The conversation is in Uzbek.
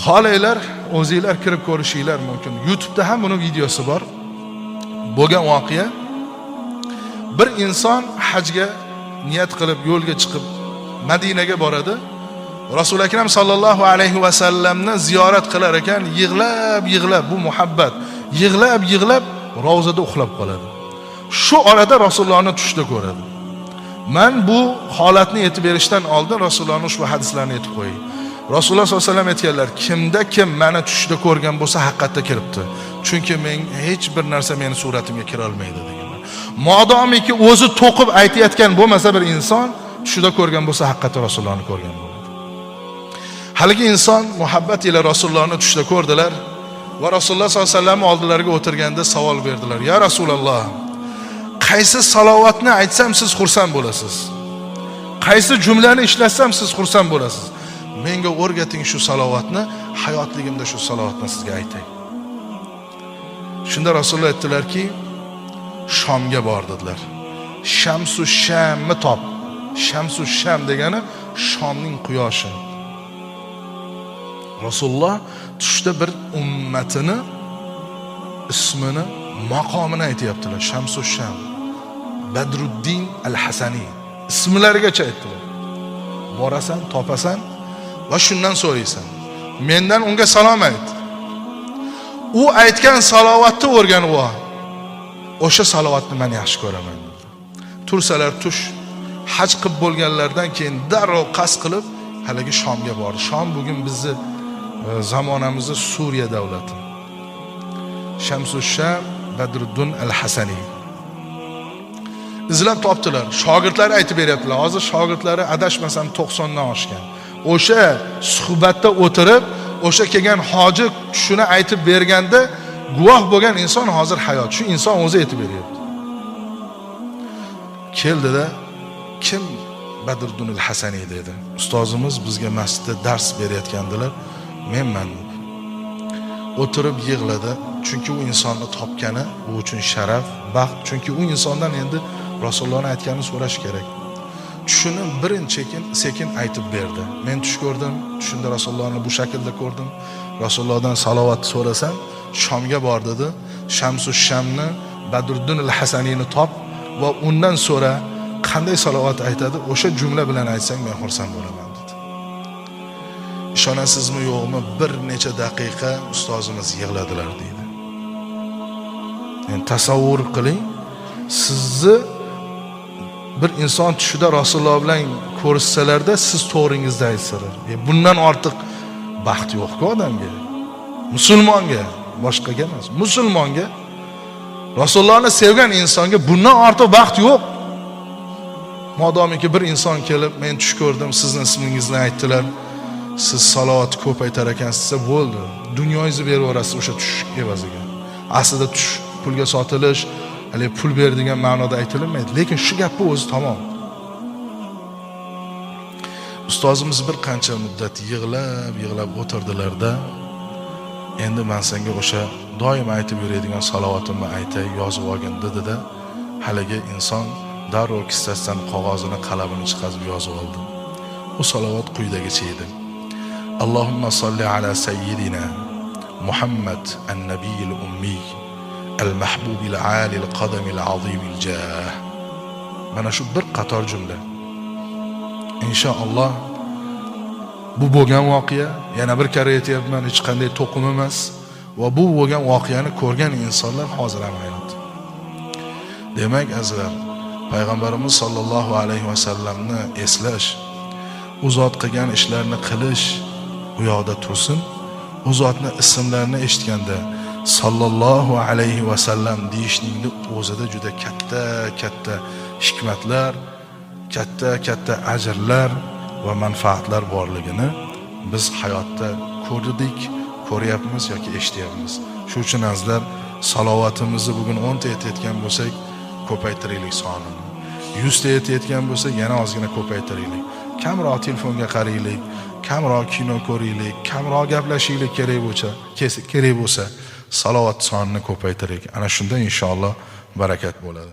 Xohlanglar, o'zinglar kirib ko'rishinglar mumkin. YouTube'da ham buni videosi bor. Bo'lgan voqea, bir inson hajga niyat qilib yo'lga chiqib Madinaga boradi. Rasuli Akram sallallohu alayhi va sallamni ziyorat qilar ekan, yig'lab yig'lab, bu muhabbat, yig'lab yig'lab ravzada uxlab qoladi. Shu orada Rasulullohni tushda ko'radi. Man bu holatni aytib berishdan oldin Rasulullohning ushbu hadislarini aytib qo'yay. Rasululloh sollallohu alayhi vasallam aytganlar, kimda kim meni tushda ko'rgan bo'lsa, haqiqatda kiribdi. Chunki men hech bir narsa meni suratimga kira olmaydi deganlar. Modomiki o'zi to'qib aytayotgan bo'lmasa, bir inson tushida ko'rgan bo'lsa, haqiqatda Rasulullohni ko'rgan bo'ladi. Haligi inson muhabbat ila Rasulullohni tushda ko'rdilar va Rasululloh sollallohu alayhi vasallam oldilariga o'tirganda savol berdilar. Ya Rasululloh, qaysi salovatni aytsam siz xursand bo'lasiz? Qaysi jumlani ishlatsam siz xursand bo'lasiz? Menga o'rgating shu salovatni, hayotligimda shu salovatni sizga aytay. Shunda Rasululloh aytdilarki, Shomga bor dedilar. Shamsu Shamni top. Shamsu Sham degani Shomning quyoshi. Rasululloh tushda bir ummatini ismini, maqomini aytyaptilar. Shamsu Sham, Badruddin al-Hasani ismlarigacha aytdilar. Borasan, topasan va shundan so'raysan. Mendan unga salom ayt. U aytgan salovatni o'rganib ol. O'sha salovatni men yaxshi ko'raman dedi. Tursalar tush, haj qilib bo'lganlaridan keyin darrov qasd qilib haligi Shomga bordi. Shom bugun bizni zamonamizda Suriya davlati. Shamsu Sham Badruddin al-Hasani. Izlab topdilar. Shogirdlari aytib beryaptilar. Hozir shogirdlari adashmasam 90 dan oshgan. O'sha suhbatda o'tirib, o'sha kelgan hoji tushini aytib berganda guvoh bo'lgan inson hozir hayot. Shu inson o'zi aytib beryapti. Keldida, kim Badruddin al-Hasani dedi. Ustozimiz bizga masjidda dars berayotgandilar. Menman dedi. O'tirib yig'ladi. Chunki u insonni topgani u uchun sharaf, baxt. Chunki u insondan endi Rasulullohning aytganini so'rash kerak. Tushini birinchi sekin aytib berdi. Men tush ko'rdim, tushimda Rasulullohni bu shaklda ko'rdim. Rasulullohdan salovat so'rasam, Shomga bor dedi. Shamsu Shamni, Badruddin al-Hasaniyni top va undan so'ra, qanday salovat aytadi, o'sha jumla bilan aytsang men xursand bo'laman dedi. Ishonasizmi yo'qmi, bir necha daqiqa ustozimiz yig'ladilar deydi. Endi tasavvur qiling, sizni bir inson tushida Rasululloh bilan ko'rishsalarda siz to'g'ringizda aytsalar. Bundan ortiq baxt yo'q-ku odamga. Musulmonga, boshqaga emas, musulmonga, Rasulullohni sevgan insonga bundan ortiq baxt yo'q. Modomiki bir inson kelib, men tush ko'rdim, sizni ismingizni aytdilar. Siz salovat ko'p aytar ekansiz desa bo'ldi. Dunyoyingizni berib yuborasiz o'sha tush evaziga. Aslida tush pulga sotilish, hali pul ber degan ma'noda aytilinmaydi, lekin shu gapni o'zi tamom. Ustozimiz bir qancha muddat yig'lab yig'lab o'tirdilarda, endi men senga o'sha doim aytib yuradigan salovatimni aytay, yozib olgin dedida, haligi inson darrov kissasidan qog'ozini, qalamini chiqarib yozib oldi. U salovat quyidagicha edi. Allohumma solli ala sayyidina Muhammad an-nabiyil ummiy al-mahbubil alil qadamil azimil jah. Mana shu bir qator jumla. Inshaalloh bu bo'lgan voqea, yana bir karra aytyapman, hech qanday to'qim emas va bu bo'lgan voqeani ko'rgan insonlar hozir ham hayot. Demak, azizlar, payg'ambarimiz sollallohu alayhi vasallamni eslash, u zot qilgan ishlarni qilish u yoqda tursin, u zotni ismlarini eshitganda sallallohu alayhi vasallam deyishningni o'zida juda katta katta hikmatlar, katta katta ajrlar va manfaatlar borligini biz hayotda ko'rdik, ko'ryapmiz yoki eshityapmiz. Shu uchun azizlar, salovatimizni bugun 10 ta aytayotgan bo'lsak, ko'paytiraylik sonini. 100 ta aytayotgan bo'lsak, yana ozgina ko'paytiraylik. Kamroq telefonga qaraylik, kamroq kino ko'raylik, kamroq gaplashaylik kerak bo'lsa, salovat sonini ko'paytiraylik. Ana shunda inshaalloh barakat bo'ladi.